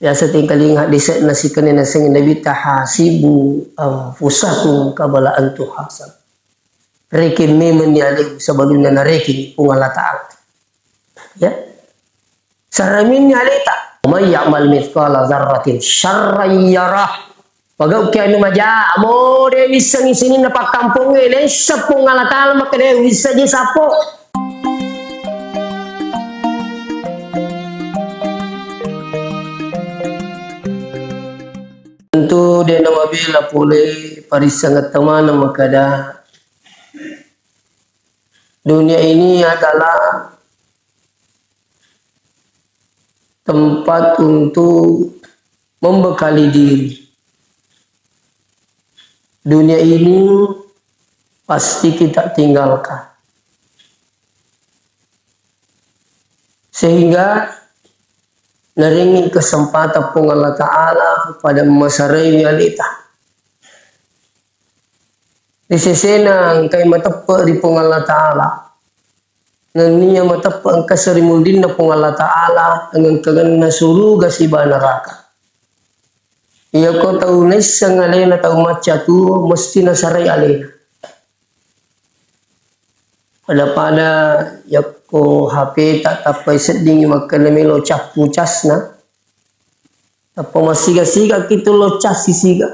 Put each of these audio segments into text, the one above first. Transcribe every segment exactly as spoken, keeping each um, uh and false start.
Biasa tengkalinga hadisna sikenna nasengnge Nabitta, "Hasibu anfusakum qabla an tuhasab." Rekeng memenni alewe sebelumna narekeng Puang Allah Ta'ala. Ya. Saraminni aleta. "May ya'mal mithqala dzarratin syarran yarah." Pagauki anu maja, amo de wissengi sininna pakkampongnge, naisseng Puang Allah Ta'ala makkeda, "Wisseng je sappo." Tentu de namabela pole parissengetta maneng makkeda, dunia ini adalah tempat untuk membekali diri. Dunia ini pasti kita tinggalkan. Sehingga narengngi kesempatan Puang Allah Ta'ala pada masaraiwi aleta. Ri sesena engkai mateppe ri Puang Allah Ta'ala. Nennia mateppe engka seri munrinna Puang Allah Ta'ala, engkagenna suruga siba neraka. Iyako tau naisseng alena tau macca tuo, mesti nasarai alena. Pada-pada yakko H P ta tappai seddingi makkeda melo cappu casna, tappa massiga-siga ki tu lo cas sisiga.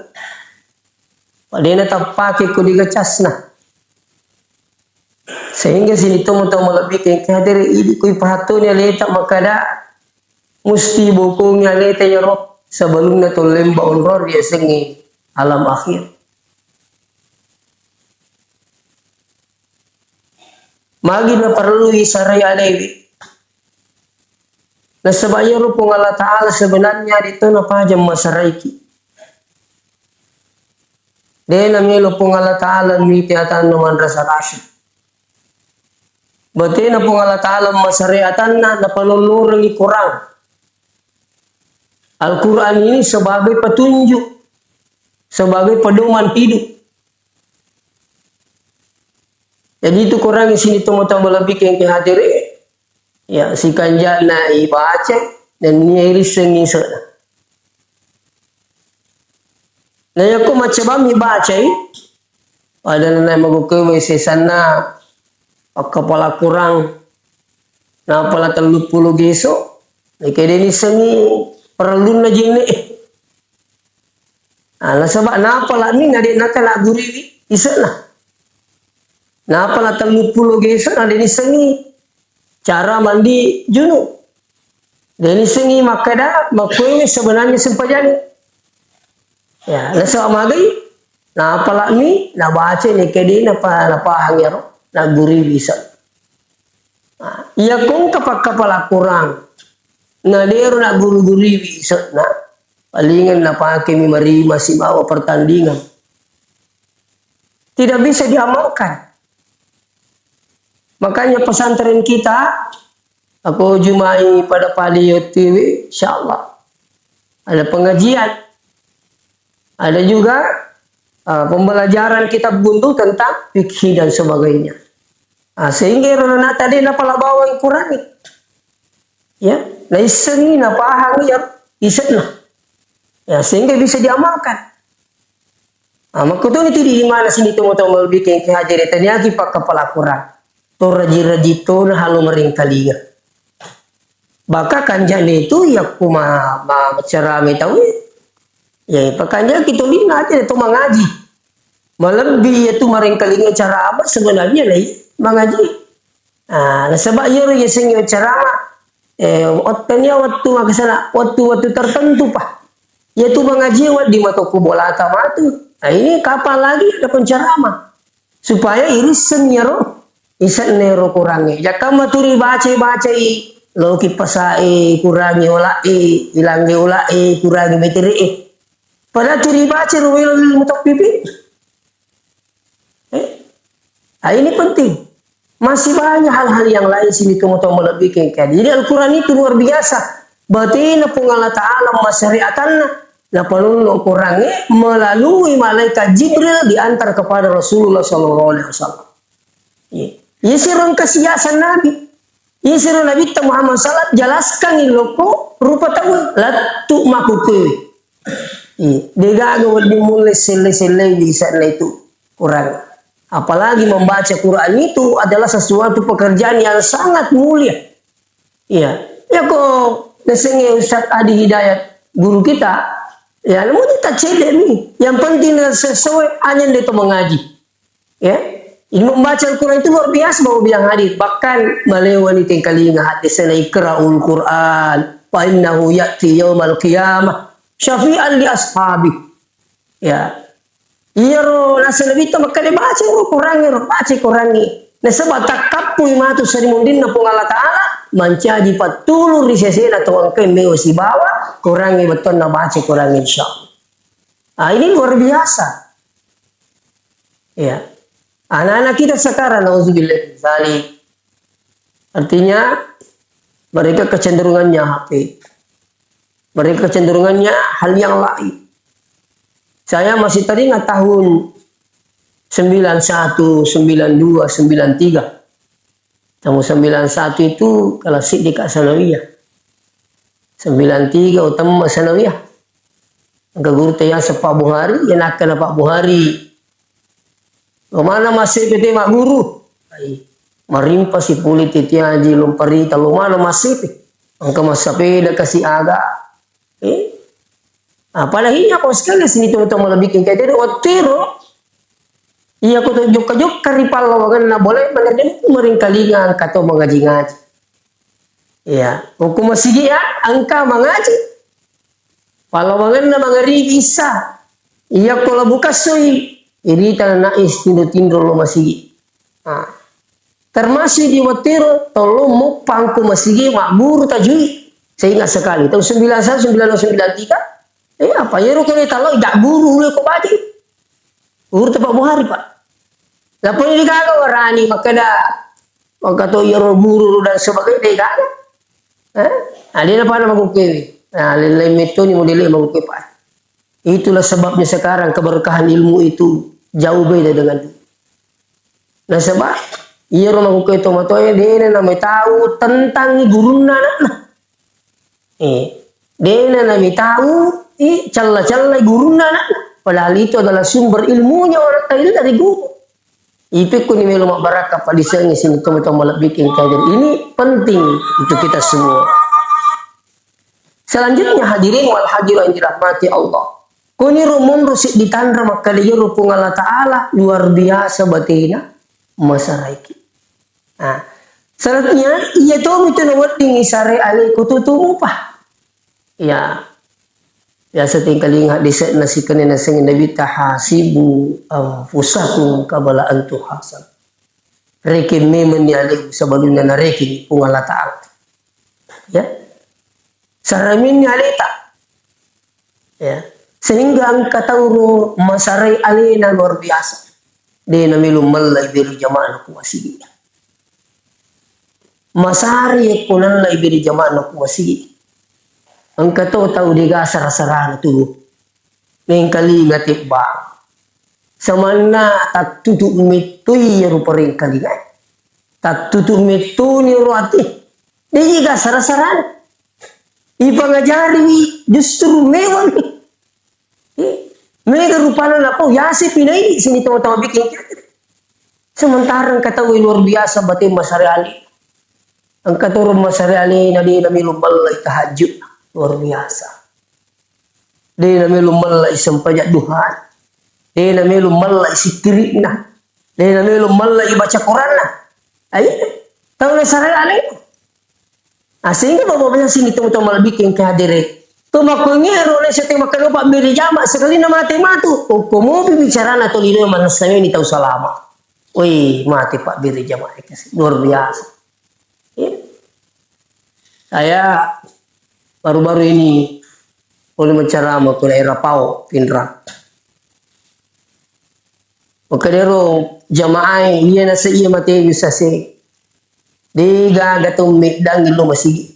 Padena tappake ko diga casna. Sehingga sini tomo-tomo malebbi kengke hadere idi kui pahattoni aleta makkeda musti bokongi aleta yaro sebelumna tollemba onror riasengi alam akhir. Magi naparellui sarai alewe? Nasaba iyaro Puang Allah Ta'ala sebenarnya de to napajang masaraiki. De namelo Puang Allah Ta'ala mite atanna manrasa-rasa. Batena Puang Allah Ta'ala masare atanna napalollorengi Quran. Al-Quran ini sebagai petunjuk, sebagai pedoman hidup. Jadi itu Quran sini tomo-tomo lebih kengke hadere. Ya, sikanjana ibaca dan nia irissengi se'na. Na yakko macca bammi bacai, pada nana magokewe sesanna pakkapala Quran, napala telluppulo geso, naikede nissengi parellunna jinne. Ah, nasaba napala'ni na de' nakalaguriwi ise'na. Napala telluppulo geso na de' nissengi cara mandi junub. De' nissengi makkeda makkuewe sebenarnya sempajangnge. Ya, nasaba magai napala'mi nabaca nekedena pa-, napahang yaro naguriwi ise'na. Nah, iya kongka pakkapala Quran, na dero nagguru-guriwi ise'na, palingan napakemi marima sibawa pertandingan. Tidak bisa diamalkan. Makanya pesantren kita, aku jumai pada pali T V, insya Allah ada pengajian. Ada juga, ah, pembelajaran kitab buntu tentang fikih dan sebagainya. Ah, sehingga ero nana tadi napala bawang Quran. Ya, naissengi, napahangi ya ise'na. Ya, sehingga bisa diamalkan. Ah, makkutuni tu di mana sini tomo-tomo lebih ke hajere taniaki pakkapala Quran. To raji-raji to na halo maringkalinga. Baka kanja'na itu yakko ma-, ma-, maceramai tauwe, ya, pakanjaki tolinna aja to mangaji. Malebbi iyatu maringkalinga ceramah sebenarnya lai mangaji. Ah, nasaba iyaro yasengnge ceramah, eh, wattania wettu makasala, wettu-wettu tertentu pa. Iyatu mangaji wedding matokko bolata matu. Nah, ini kapan lagi ada penceramah? Supaya irisseng iyaro ise'na ero Qurangnge. Jakka maturi baca-bacai, loki pasae, kurangi ola'e, ilangge ola'e, kurangi metere'e. Padahal turi baca ro welo ilmu toppipi. Eh? Ah, ini penting. Masih banyak hal-hal yang lain sini tomo-tomo lebih kengkeng. Jadi Al-Quran itu luar biasa. Batena Puang Allah Ta'ala masyariatanna. Napalollo Qurangnge melalui malaikat Jibril diantar kepada Rasulullah sallallahu alaihi wasallam. Iya. Iya sireng kasiasan Nabi. Isiro Nabitta Muhammad sallallahu alaihi wasallam jelaskan iloko rupa tau lettu makukuwe. Iya, degaga wedding mulle selle-selle di sana itu Quran. Apalagi membaca Quran itu adalah sesuatu pekerjaan yang sangat mulia. Iya. Yako nasengnge Ustaz Adi Hidayat, guru kita, ya, namun kita cedek nih. Yang penting sesuai hanya dia itu mengaji. Ya. Ini membaca Al-Quran itu luar biasa, Bapak bilang hadir. Bahkan melewani tengkalinga hadis sana, "Iqra'ul Quran, fa innahu ya'ti yaumal qiyamah syafi'an li ashabi." Ya. Iyaro naseng Nabitta makkeda, "Baca ro Qurangnge ro, baca Qurangnge." Nasaba takkappui matu sarimundinna Puang Allah Ta'ala, mancaji pattulu ri sesena tau engkae mewa sibawa Qurangnge bettuanna baca Qurangnge, insya Allah. Ah, ini luar biasa. Ya. Anak-anak kita sekarang, nauzubillah min dzalik. Artinya, mereka kecenderungannya H P. Mereka kecenderungannya hal yang lain. Saya masih teringat tahun sembilan satu, sembilan dua, sembilan tiga. Tahun sembilan satu itu kelas siddi ka sanawiyah. Sembilan tiga utama sanawiyah. Engka guru tayaseng Pak Buhari, ya nakkeda Pak Buhari, "Lo mana massepe te magguru?" Ai, marimpa sipuli titiaji lomparita, "Lo mana massepe?" Engka massapeda kasi aga. Eh? Ah, pada akhirnya kau sekali sini teman-teman lebih tingkat. Jadi, ottero, iya, ko to jokka-jokka ri pallawangenna, boleh menerjemah maringkalinga engka to mengaji-ngaji. Iya, hukum masigi ya, engka mengaji. Pallawangenna mangaribi isa. Iya, ko labu kassoi, irita na nais tinro-tinro lo masigi. Ah. Termasuk di wettero tolong muppang ko masigi magguru tajui. Saya ingat sekali, tahun sembilan satu, sembilan dua, sembilan tiga. Eh, apa yero kene talo, ida guru ulo ko baji. Guru tepak Buhari, Pak. Lapor di gaga warani, makkeda, maka to yero guru dan sebagainya, deh gaga. Eh? Adena pada magukewe. Nah, lele metoni modele magukewe, Pak. Itulah sebabnya sekarang keberkahan ilmu itu jauh beda dengan dulu. Nasaba, iyaro makkukkuwe tomatoae, de'na namai tau tentang gurunna anakna. Eh, de'na namai tau, i, cella-cella gurunna anakna. Padahal itu adalah sumber ilmunya orang lain dari guru. Ipekko ni melo mabbarakka paddisengi sining tomatoa malebbi engka hadir. Ini penting untuk kita semua. Selanjutnya, hadirin wal hadirat yang dirahmati Allah. Koniro monro seddi tanra makkeda iyaro Puang Allah Ta'ala luar biasa batena masaraiki. Nah, syaratnya iya to mitu nawedding isare ale ko tutu mupa. Ya, biasa tengkalinga dese'na sikenna naseng Nabitta, "Hasibu anfusakum qabla an tuhasab." Rekeng memenni alemu sebelumnya narekeng Puang Allah Ta'ala. Ya. Saraminni aleta. Ya. Sehingga engka tau ro masarai alena luar biasa. De namelo mella iberi jama'na ku masigi. Masari ko nella iberi jama'na ku masigi. Engka to tau dega sara-sarana tubuh. Mengkalinga tebba. Samanna tattutu mettoi iyaro parengkalinga. Tattutu mettoni ro ati. Dejiga sara-sarana. Ipangajariwi justru mewani. Eh, mega rupana napau yase pinai sini tawa-tawa bikin kira-kira. Sementara engka tau luar biasa batena masare ale. Engka toro masare alena de namelo mella tahajud. Luar biasa. De namelo mella sempajang duha. De namelo mella sikkiri'na. De namelo mella baca Quranna. Ai, tau nasare ale. Ah, sehingga bapak bilang sini teman-teman lebih keng hadere. Tu makkongero le sete makkeda Pak beri jama sekali na mate matu. Okko mopi bicarana tolino manessani tau salama. Woi, mate Pak beri jama. Luar biasa. Ya. Saya baru-baru ini boleh menceramah ke daerah Pau, Pinrang. Makkedaro jamaah iya nase iya mate bisa se. De gaga to meddangi lo masigi.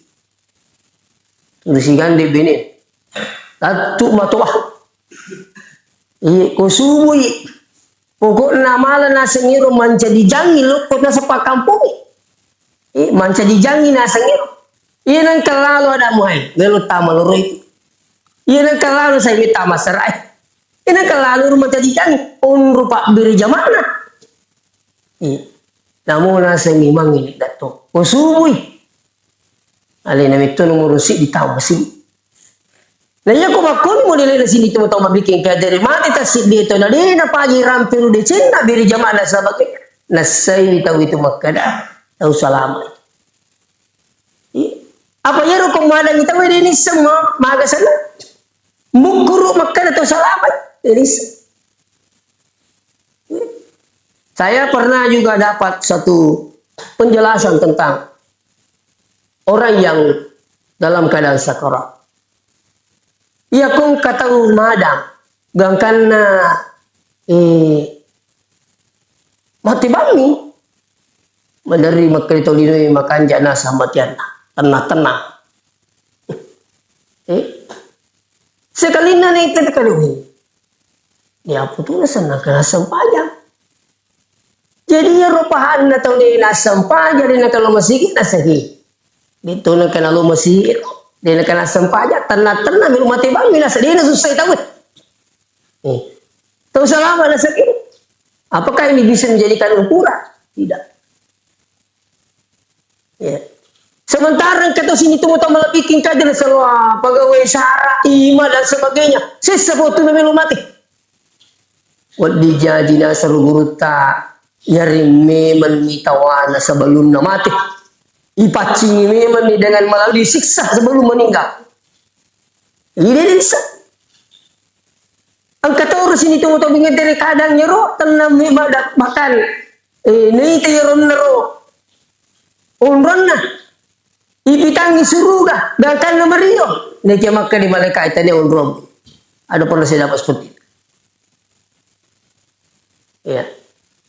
Turu sigande bene. Tattu matoa. Iya, ko subui. Pokokna mala naseng iro mancaji jangi lokko nasappa kampongnge. Eh, mancaji jangi naseng ero. Iya nengka lalo ada muhai, melo tama loro itu. Iya nengka lalo sai mita masara eh. Iya nengka lalo rumah caji jangi, onro pabbiri jamana. Iya. Namu naseng imang ini dato. Ko subui. Alena metto nomor si ditama si. Na iya ko makkoni modelena sini tu tau mabiking kajari mate tassiddi to na dena paji rampe ru decenna biri jamana sabage. Nassai tau itu makkada tau salama. Iya. Apa iyaro ko madangi tau deni semua maga sana. Mukkuru makkada tau salama. Deni se- Saya pernah juga dapat satu penjelasan tentang orang yang dalam keadaan sakarat. Iya kong katau madang, gangkanna eh, mati bammi. Maderri makkeda tau linoe makanja naseng matianna. Tenang-tenang. Eh, sekalinna naita kalui. Dia apa tu naseng naka naseng paja. Jadi iyaro pahanna tau de nassempajang, de nakalo masigi nasehi. De to nakalo masigi, de nakalo sempajang, tenna-tenna melo mate bang, mina sedena susah tau. Eh. Tau salama nasehi. Apakah ini bisa menjadikan ukuran? Tidak. Ya. Sementara engka to sini tu mutama lebih kingka jelas semua pegawai sara, ima dan sebagainya. Sesa foto melo mate. Wedding jaji naseng gurutta, yari memang ni tawana sebelumna mate. Ipaccingi memang ni dengan melalui siksa sebelum meninggal. Ini bisa. Engka toro sini tu moto bingin dari kadang nyero tenang memang bahkan eh, ini te ro nero onronna ipitangi suruga gangkanna mario. Nekia makka di malaikat tanya onrong. Ada pernah saya dapat seperti itu. Ya.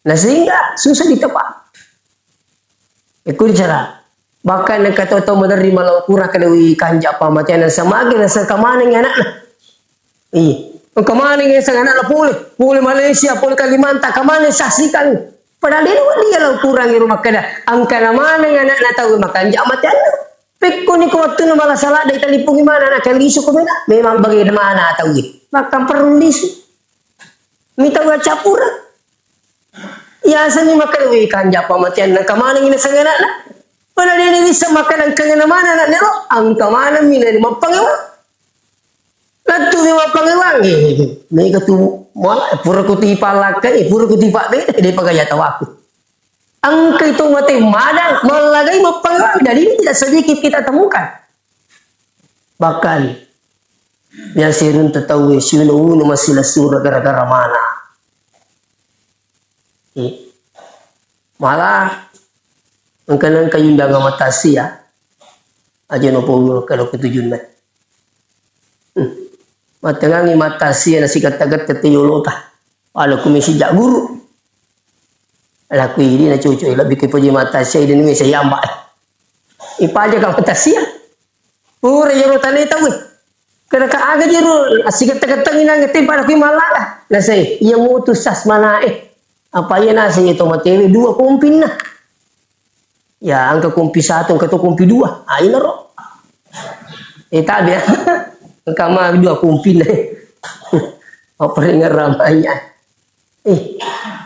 Nah, sehingga susah ditebak. Ikut cara. Bahkan yang kata tau menerima lau kurang kena wi kanja pamatian dan semagi dan sengkamaneng anaknya. Iya. Engka maneng yang sang anaknya pole, pole Malaysia, pole Kalimantan, kemana saksikan. Padahal dia dia lau kurang di rumah kena. Angka maneng anaknya tahu makan jam matian. Pekko ni ko waktu malah salah dari talipungi mana anak yang lisu ko mena. Memang bagaimana tahu. Makan perlu lisu. Mita ucapura. Iya seni makkeda, "Wih, kanja pamatianna, engka manengi naseng anakna." Pada dene bisa makkeda engka maneng anakna ro, engka maneng mi nani mappangewang. Lettu mi mappangewang, eh, mega tu mala, pura ku tipa lakka, eh, pura ku tipa beda, de pagaya tawaku. Engka itu mate madang, mallagai mappangewang, dan ini tidak sedikit kita temukan. Bahkan biasa runtu tauwe siuno-uno masila sura gara-gara mana. Eh. Malah engka nengka yundang matasia. Aja no polo kada kutujunna. Hmm. Matengangi matasia na sigetta-getta te yolota. Pada kumisi jak guru. Laku idi na cucu lebih ke poji matasia idi nui sayamba. Ipaja ka matasia. Pura iyaro tane tauwe. Kada ka aga jero assigetta-gettangi nang tempa na kui mallaga. Nasai, iya mutu sas mana eh. Apa iya nasai to matewe dua kompinna. Ya, engka kompi satu, engka to kompi dua. Ah, inaro. Eh, tabe. Engka ma dua kompinna. Apa ringeramanya. Eh,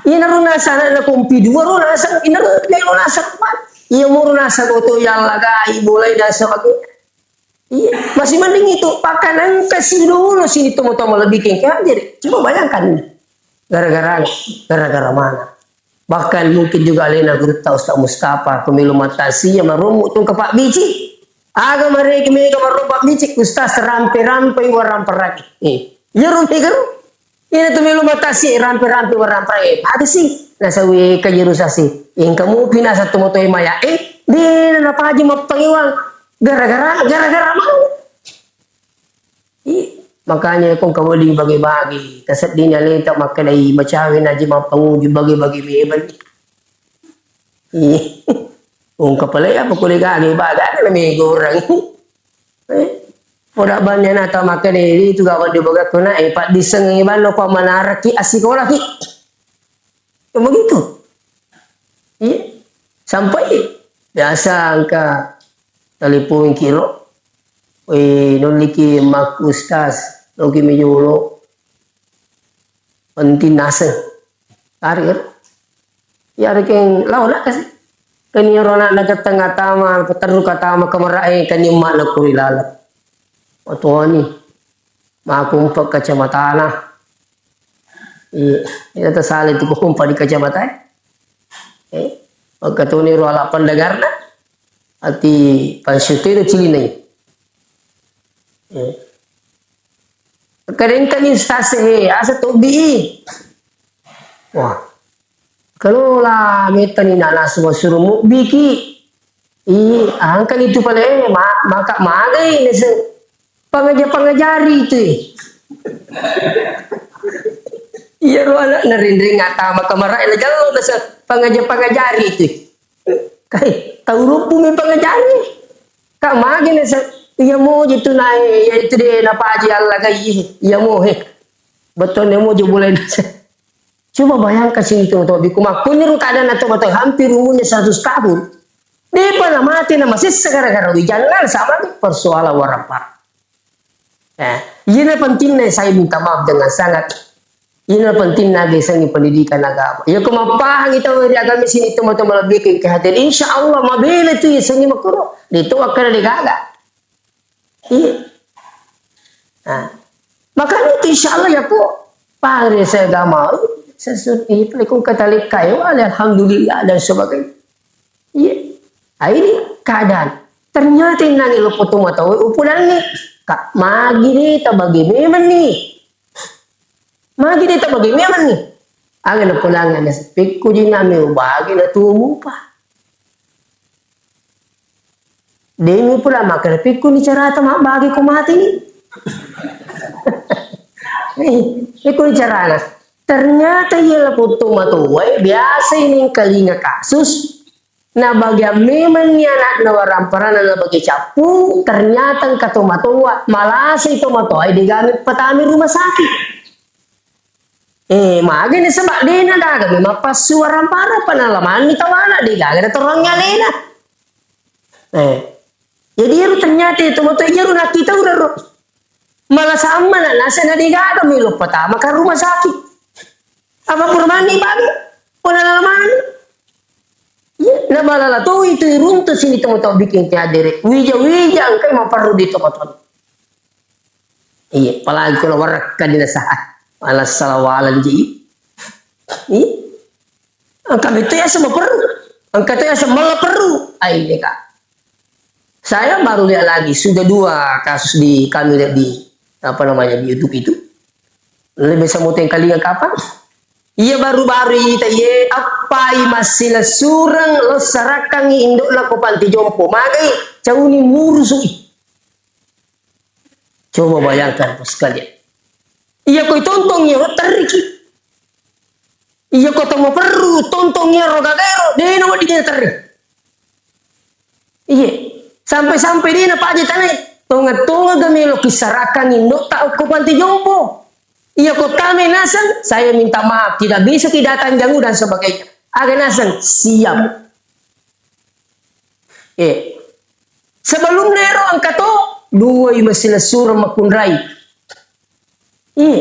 inaro nasana na kompi dua ro nasang, inaro melo nasang. Iya moro nasang oto yang lagai bolai nasang aku. Iya, masih mending itu pakan engka si dulu sini tomo-tomo lebih kengkeng jadi. Coba bayangkan gara-gara gara-gara mana? Bahkan mungkin juga alena gurutta Ustaz Mustafa, aku melo matasia maromu tungka Pak Biji. Aga mareki mega maromu Pak Biji, Ustaz rampe-rampe waramparaki. Eh, iya ro mega ro. Ina tu melo matasi rampe-rampe warang prae. Pati si. Nasawi kajiru sasi. Engka mupi nasa tu motoi maya. Eh, de na paji mappangewang. Gara-gara gara-gara mau. Ih, makanya kong kawali bagi-bagi. Taseddini aleta makkedai macawe naji mappanguju bagi-bagi mebel. Ih. Kong kapalai apa kule gage baga na mego orang. Eh, poda bannya na tau makkeda itu gawa di boga kuna, eh, paddissengngi banno ko manaraki assikolaki. Ya begitu. Iya. Sampai Biasa engka telepon kiro, "Woi, nolliki makku Ustaz, loki mi jolo, penting naseng." Tarik ero. Iya rekeng lao nak kasi. Kani ero anak na ketengah tama, peterru katama kemerae, kani emak nak kuri lalap. Otuani, makumpa kacamatana. Iya, iya, tasala itu kumpa di kacamata, eh. Eh, makkatoni ro ala pendengarna, ati pansyutu itu cilinai. Eh. Kadang kan ustaz, eh, asa tobi. Wah, kalau lah meta ni nak nasu suruh mubiki. Ih, angkan itu pale, ma-, maka magai nese. Pangaja-pangajari itu, eh. Iya, ro anak nering-nering atama kamarai la jallo nasa pangaja-pangajari itu. Kai, tau rupu mi pangajari. Kak magi nasa, iya mo je tu nae, iya itu de napaji Allah kai, iya mo he. Betul ne mo je boleh nasa. Coba bayangkan sini teman-teman, biku makkunni ru keadaan atau betul hampir umurnya seratus tahun. Depa na mati na masessa gara-gara wijanna sama persoalan warapara. Eh, iyana pentingna saya minta maaf dengan sangat. Iyana pentingna gesangi pendidikan agama. Ya, ko mappahang itu dari agama sini teman-teman lebih ke kehadiran. Insya Allah mabela itu ya sangi makuro. Itu akan ada gaga. Iya. Nah, makanya itu insya Allah ya ko pahang saya agama. Sesuatu itu aku kata lekai, alhamdulillah dan sebagainya. Iya. Ah, ini keadaan. Ternyata nangi lo foto mata, oh, upudanni. Kak, magi nih, tabagi memang nih. Magi nih, tabagi memang nih. Aga na pulang ada sepikku jina me ubagi na tumu pa. Demi pula maka sepikku ni carata mabbagi ko mati ni. Nih, itu ni carana. Ternyata iya la foto mata, eh, biasa ini kalinga kasus. Nabagiang memangngi ana'na waramparanna nabagi cappu, ternyata engka tomatoa malasai tomatoae degaga patama rumah sakit. Eh, magani sebab dena gaga memang passu warampara, apa nalamanni tawana degaga natorong alena. Eh, jadi ero ternyata tomatoa ero nakkita uraro. Malah sama na nasa na degaga melo patama ka rumah sakit. Apa pura mani baga? Pona nalamanni. Iya, nabalala to itu iruntu sini tau-tau bikin tiadere. Wija-wija engkai maparru di toko-toko. Iya, apalagi kalau warakka di nasaha. Malah salawalan ji. Iya. Engka itu ya semua perlu. Engka itu ya semua perlu. Ai, iya, Kak. Saya baru lihat lagi, sudah dua kasus di, kami lihat di, apa namanya, di YouTube itu. Lebih semua tengkalinga kapang. Iya baru-baru ita, iye, appai massilessureng lo sarakkangngi indokna ko panti jompo. Magai cauni murusui. Coba bayangkan, Bos sekalian. Iya ko tontongi ro terriki. Iya ko tomo perru tontongi ro gagaero, dena wedding terri. Iya, sampai-sampai dena paja tanai. Tonga-tonga gamelo kisarakan indokta okko panti jompo. Iya ko tame naseng, saya minta maaf, tidak bisa tidak datang jauh dan sebagainya. Aga naseng, siap. Eh, sebelum nero engka to, duai massilessureng makkunrai. Eh,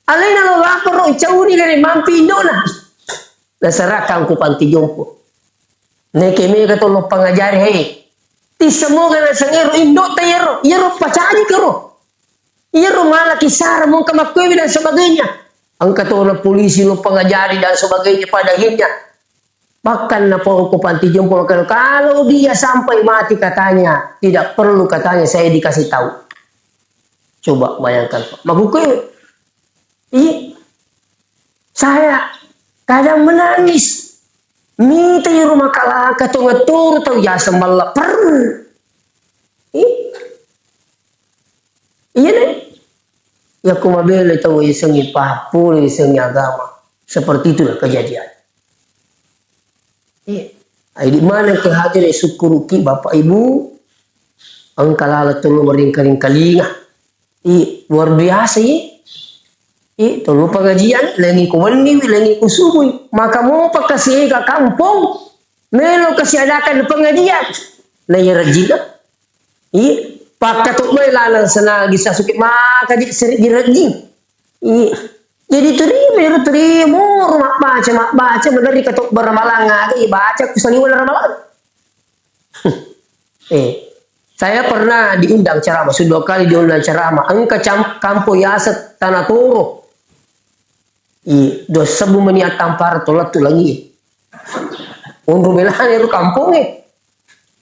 alena lo laporo cauri gare mampi indona. Nasarakang ku panti jompo. Neke mega to lo pangajari, hei. Ti semoga naseng ero indota ero, ero pacaji kero. Ero malah kisara mongka makkuewe dan sebagainya. Engka to na polisi lo pangajari dan sebagainya pada akhirnya. Bahkan napau ko panti jompo, kalau, kalau dia sampai mati katanya, tidak perlu katanya saya dikasih tahu. Coba bayangkan, Pak. Maguke, iya. Saya kadang menangis. Minta di rumah kalaka, tonga turu tau jasa malla perlu. Iya. Iya deh. Ya, ku mabela tau isengi pappule, isengi agama. Seperti itulah kejadian. Iya. Ai, di mana ke hadir, ya, sukkuruki Bapak Ibu, engka lala tollo meringkaling-kalinga. Iya, luar biasa, iya. Iya, tollo pengajian, lengi ku wenni, lengi ku subui. Maka mopa kasiega kampong. Melo kasi adakan pengajian. Na iya rajin. Iya, pakkatobbai laleng senagi sasuke maka je seri direjjing. Iya. Jadi tu dia, mero tu dia, moro mabbaca, mabbaca, maderri katobba ramalang aga, iya baca ku saliweng ramalang. Eh, saya pernah diundang ceramah, sudah dua kali diundang ceramah. Engka cam-, kampo yaseng Tanah Toro. Iya, dua sebbu meni attampar to lettu lagi. Onro belane ro kampongnge.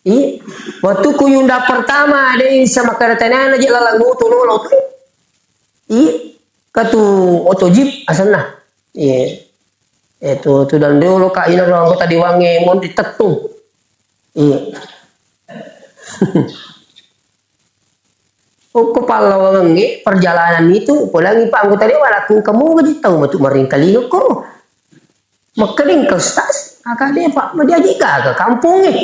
Iya. Wettukku yunda pertama, de isa makkeda tenana je lalang oto lolo tu. Iya. Katu oto jeep asenna. Iya. Eh, tu, tu dan dulu ka ina ro anggota dewangnge monri tettu. Iya. Okko pallawangengnge perjalanan itu, podangi pa anggota dewan, lakku engka moga di tau matu maringkalinga ko. Makkedeng ka ustaz, aka de pa majaji gaga kampongnge.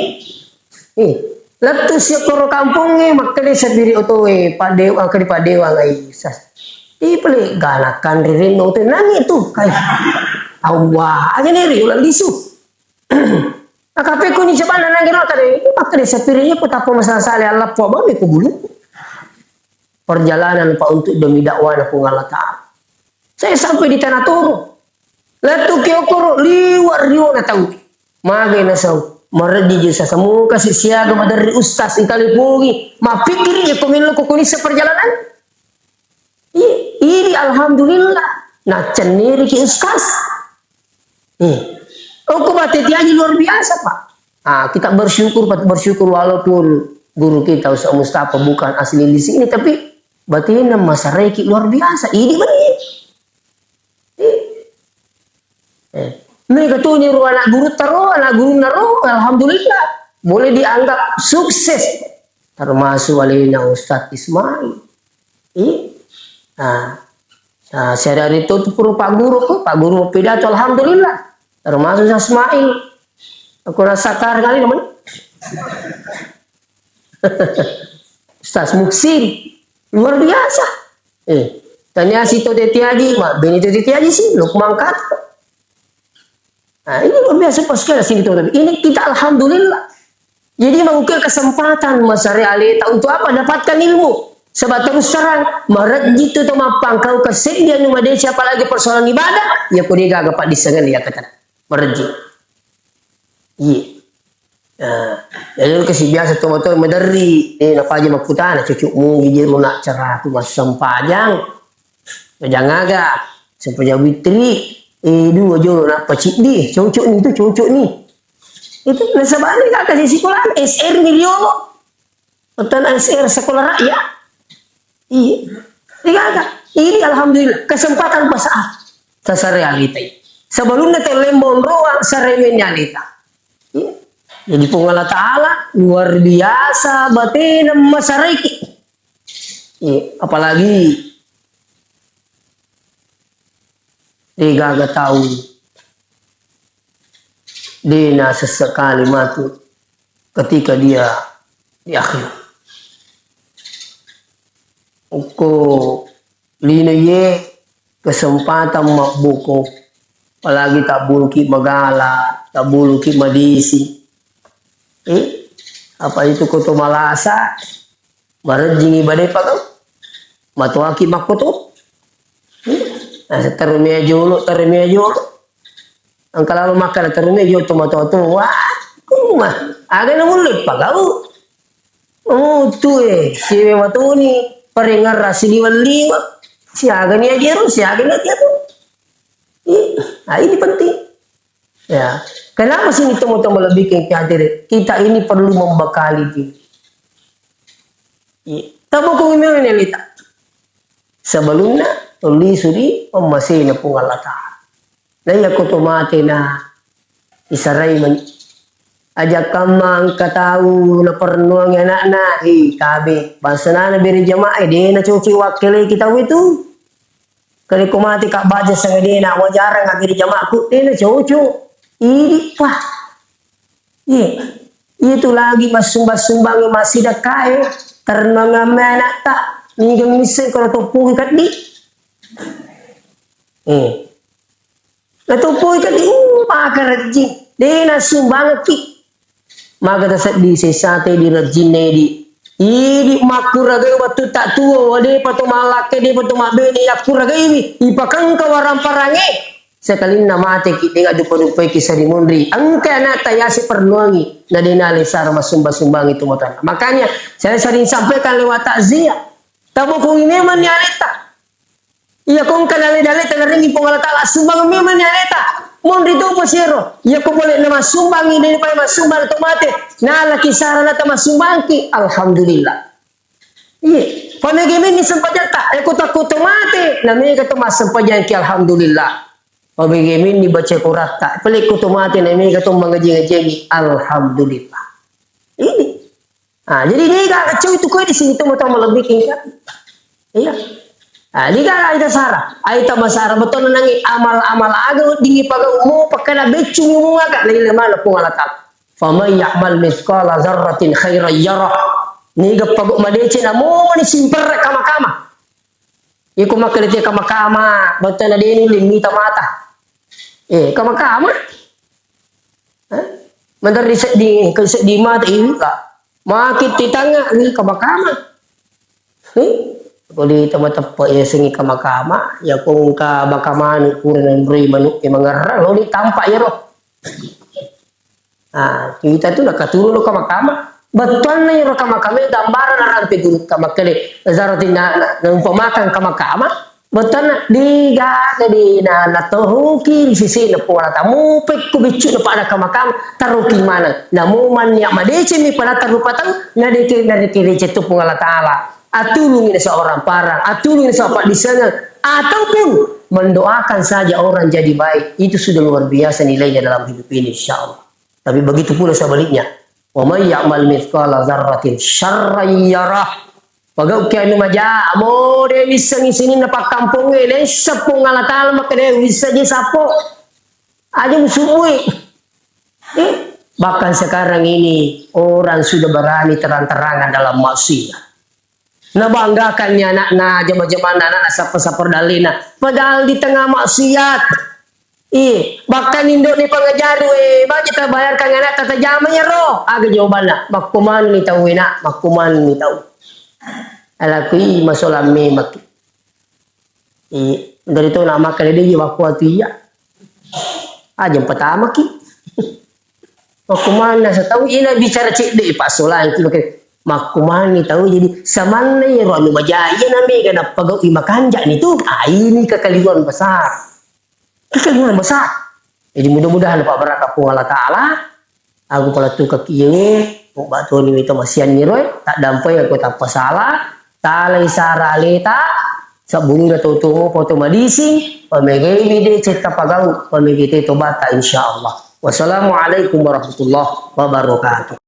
Eh, lettu si koro kampongnge, makkede sapiri otoe, Pak Dewa, angka di Pak Dewa ngai ustaz. Ipele ganakan rirenno otoe, nangi tu kai. Awwa, aja ne ri ulang lisu. Akape kuni sebanna nanggero tadi, makkeda sapiri iya ko tappa masala-sala allappo bang ko bulu. Perjalanan pa untuk demi dakwana Puang Allah Ta'ala. Saya sampai di Tanah Toro. Lettu ki okoro liwa riona tau. Magai nasau. Mareddi je sasamu kasi siaga maderri ustaz italipungi. Mapikkiri je ko mello ko kunissa perjalanan. I-, idi alhamdulillah. Nacenniriki ustaz. Hmm. Okko Bate Tiaji luar biasa, Pak. Ah, kita bersyukur, Pak, bersyukur walaupun guru kita Ustaz Mustafa bukan asli di sini, tapi batinna masaraiki luar biasa. Idi bani. Eh. Eh. Mega tuni ro anak guru taro, anak guru naro, alhamdulillah. Boleh dianggap sukses. Termasuk alena Ustaz Ismail. Iya. Nah, nah, sehari-hari itu, tu pura Pak Guru, Pak Guru pidato, alhamdulillah. Termasuk Ustaz Ismail. Aku rasa kar kali namanya. Ustaz Muksin. Luar biasa. Eh, tanya si Tote Tiaji, Mak Beni Tote Tiaji sih, Lukman Kato. Nah, ini luar biasa pas sekali sini, teman-teman. Ini kita alhamdulillah. Jadi, mengukir kesempatan masare aleta untuk apa? Dapatkan ilmu. Sebab terus terang, marejji tu to mappangkau kesedihan nu madeceng, apalagi persoalan ibadah, ya kode gaga pak disengen ya kata. Marejji. Iya. Nah, jadi lu kasi biasa to motor maderri, eh, napaja makkutana, cucuk mugi jeru nak ceraku massempajang. Sempajang aga, sempajang witri, eh, dua jolo nappa ciddi, cocok ni tu, cocok ni. Itu nasabani kak kasi sekolah S R ni riolo. Nonton S R sekolah rakyat. Iya. Digaga. Ini alhamdulillah kesempatan pasaat. Tasare alita. Sebelumnya tellembong roa saremennya alita. Iya. Jadi Puang Allah Ta'ala luar biasa batena masareki. Iya. Apalagi degaga tau dena sesekali matu ketika dia di akhirat. Okko lino ye kesempatan mabbuko, apalagi tabbuluki magala, tabbuluki madisi. Eh, apa itu koto malasa, marejjingi bade pakau, matoaki makkoto. Eh, nah, terumia jolo, terumia jolo. Engka lalo makkeda terumia jolo to matoa-toa. Wah, kuma, aga na mulle pagau. Oh, tu eh, siwe matoni, parengerra siliweng-liweng. Siaga ni ajero, siaga ni ajero. Ih, nah, ini penting. Ya, kenapa sini teman-teman lebih ke hadir? Kita ini perlu membekali diri. Iya. Tabukung memang ini lita. Sebelumnya, tuli suri pemmasina Puang Allah Ta'ala. Na iya ko to mate na isarai mani. Aja kamma engka tau napernuangi anakna, eh, tabe. Bangsana na bere jamaah, eh, de na cocok wakkeleki tau itu. Kali ko mate ka baja sanga de na wajarang abere jamaahku, de na cocok. Idi pa. Iya. Itu lagi massumbang-sumbangi massidakkae. Ternuangi anakta. Niga misseng kalau toppungi kaddi. Eh. Natoppoi kadi, uh, makarejjing. De na sumbangekki. Maga taseddi sessate di rejjinna idi. Idi makkuragai wettu tak tuo, depa to mallakke, depa to mabbene, yakkuragaiwi, ipakengka waramparangnge. Sekalinna mateki, de' gadupa-dupaiki seri munri. Engka anakta yase perluangi, na de' nalesara massumbang-sumbangi tu matoanna. Makanya, saya sering sampaikan lewat takziah. Tabokungi memang ni aleta. Iya, ko engka dalle-dalle tanarengi Puang Allah Ta'ala, sumbang memang ni aleta. Monri topa sero. Iya, ko pole na massumbangi, daripada massumbang to mate, nalaki sarana ta massumbangki. Alhamdulillah. Iya. Pamega menni sempajatta, eh, ko takko to mate, na mega to massempajangki, alhamdulillah. Pamega menni baca Quratta, pale ko to mate, na mega to mangaji-ngajiangi, alhamdulillah. Ini. Ah, jadi niga kacau itu kue di sini tu mata malebbi kingka. Iya. Ah, niga aita sara, aita masara betul nangi amal-amal aga dingi paga umu pakkana beccu umu aga lele mana Puang Allah Ta'ala. Faman ya'mal mithqala dzarratin khairan yarah. Niga pagu madece namo ni simperre kama-kama. Iko makkalete kama-kama, betul na deni limita mata. Eh, kama-kama. Eh? Menteri seddi, ke seddi mata ini, Kak. Makin titanga, ini kama-kama. Eh? Ko di tempat-tempat ya sengi kama-kama, ya ko engka baka manu kurang rui manu e mangerra, lo ni tampak ya roh. Ah, kita tu nakaturu lo kama-kama. Bettuanna iro kama-kama gambaran arampe gurutta makkede. Zaratin na, na, na umpamakan kama-kama. Bettuanna diga jadi na, natohuki di sisi na Puang Allah Ta'ala. Mupekku biccu na pada kama-kama. Taruki mana. Namu manniak madeceng mi pada tarupa tau. Na deke, na deke deceng tu Puang Allah Ta'ala. Atulungi seorang parang. Atulungi seorang disana. Ataupun mendoakan saja orang jadi baik. Itu sudah luar biasa nilainya dalam hidup ini, insya Allah. Tapi begitu pula sebaliknya. Wa may ya'mal mithqala dzarratin syarran yarah. Pagauki anu maja, amo de wissengi sininna pakkampongnge, naisseng Puang Allah Ta'ala makkeda wissa je sappo. Aja musubbui. Eh, bahkan sekarang ini orang sudah berani terang-terangan dalam maksiat. Nabanggakanni anakna, jama-jamanna, anakna sappa-sappa dallena. Padahal di tengah maksiat. Iya, bahkan indokni pangajari, we, baja tabayarkan anakta tajama iyaro. Aga jawabanna? Makkumanni tau, nak, makkumanni tau. Alakui masolang memaki. Iya, dari tu nama kali dia waktu atu iya. Aja pertama ki. Makkumanna setau ina bicara cedde, Pak Solan, ki, oke. Makkumanni tau jadi samanna iyaro anu maja iya na mega napagaui makanja ni tu. Ah, ini kekeliruan besar. Kekeliruan besar. Jadi mudah-mudahan Pak berkah Puang Allah Ta'ala. Aku pala tukaki iye, mubba toni wita masianni roe, taddampai aku tappa sala, talai sara aleta, sabburuna tau tuo mopo to madising, pamegai de cetta pagau, pamegai te tobata, insya Allah. Wassalamualaikum warahmatullahi wabarakatuh.